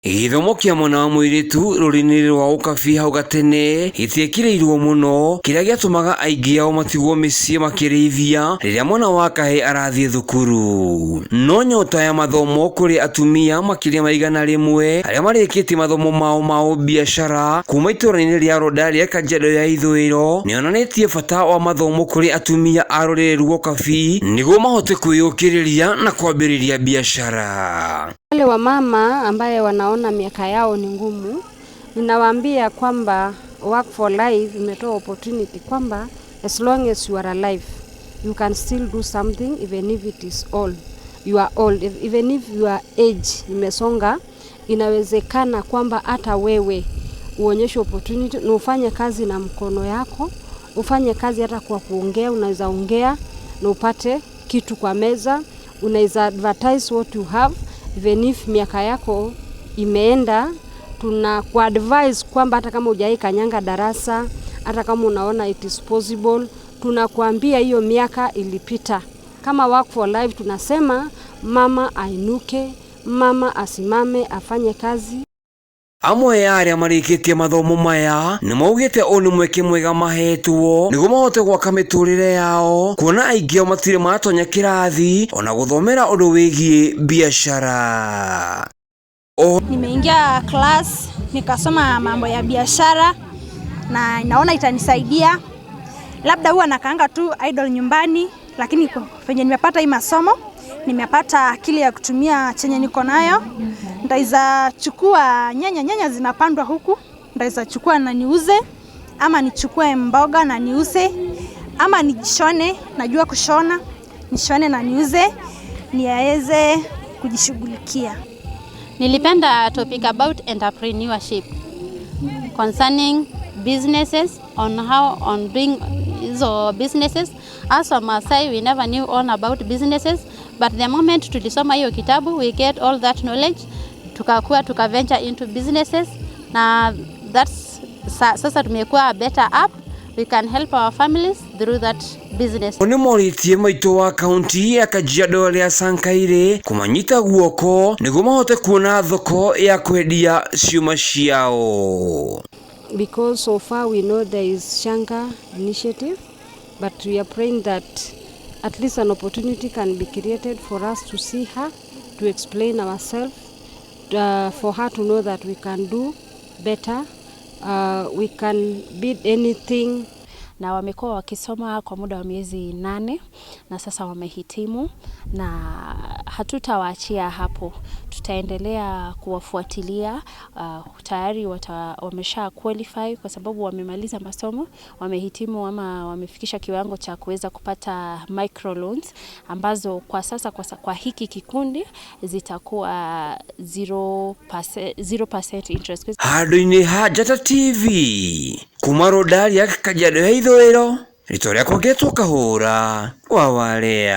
Gĩthomo kĩa mwana wa mũirĩtu rũrĩrĩ-inĩ rwa ũkabi hau gatene gĩtiekĩrĩirwo mũno, kĩrĩa gĩatũmaga aingĩ ao matigwo mĩciĩ makĩrĩithia rĩrĩa mwana wa kahĩĩ arathiĩ thukuru. No nyota ya mathomo kũrĩ atumia makĩria ma 100 arĩa marĩkĩtie mathomo mao ma ũbiacara kuma itũra-inĩ rĩa Rhoda rĩa Kajiado ya ithũĩro nĩyonanĩtie bata wa mathomo kũrĩ atumia a rũrĩrĩ rwa ũkabi nĩguo mahote kwĩyũkĩrĩria na kwambĩrĩria biacara. Wale wamama ambaye wanaona miaka yao ni ngumu, ninawaambia kwamba Work for Life imetoa opportunity kwamba as long as you are alive, you can still do something even if it is old. You are old, even if your age imesonga, inawezekana kwamba hata wewe uonyeshe opportunity na ufanye kazi na mkono yako, ufanye kazi hata kwa kuongea, unaweza ongea na upate kitu kwa meza, unaweza advertise what you have even if miaka yako imeenda. Tuna kuadvise kwamba hata kama hujai kanyanga darasa, hata kama unaona it is possible, tunakuambia hiyo miaka ilipita. Kama Work for Life tunasema mama ainuke, mama asimame, afanye kazi. Amwe ya arĩa marĩkĩtie mathomo maya nĩ maugĩte ũyũ nĩ mweke mwega mahetwo nĩguo mahote gwaka mĩtũrĩre yao, kuona aingĩ ao matirĩ matonya kĩrathi ona gũthomera ũndũ wĩgiĩ biacara. Nimeingia class nikasoma mambo ya biashara na naona itanisaidia. Labda huwa nakaanga tu idle nyumbani, lakini penye nimepata hii masomo, nimepata akili ya kutumia chenye niko nayo. Ndaweza chukua nyanya, nyanya zinapandwa huku, ndaweza chukua na niuze, ama nichukue mboga na niuze, ama nijishone, najua kushona, nishone na niuze, niweze kujishughulikia. Nilipenda topic about entrepreneurship concerning businesses, on how on doing hizo businesses. As a Maasai, we never knew all about businesses, but the moment tulisoma hiyo kitabu, we get all that knowledge, tukakuwa tukaventure into businesses na that's sasa tumekuwa better up. We can help our families through that business. Nĩ morĩtie maitũ wa kaunti ya Kajiado rĩa Sankaire kũmanyita guoko nĩguo mahote kuona thoko ya kwendia ciũma ciao. Because so far we know there is Shanga initiative, but we are praying that at least an opportunity can be created for us to see her, to explain ourselves, for her to know that we can do better, we can beat anything. Na wamekuwa wakisoma kwa muda wa miezi 8 na sasa wamehitimu, na hatutawaachia hapo, tutaendelea kuwafuatilia. Tayari wamesha qualify kwa sababu wamemaliza masomo, wamehitimu ama wamefikisha kiwango cha kuweza kupata microloans ambazo kwa sasa kwa hiki kikundi zitakuwa 0%, 0% interest. Handũ-inĩ ha Njata TV kuma Rũndaria, Kajiado ya ithũĩro, rĩtwa rĩakwa ngetwo Kahũra wa Warea.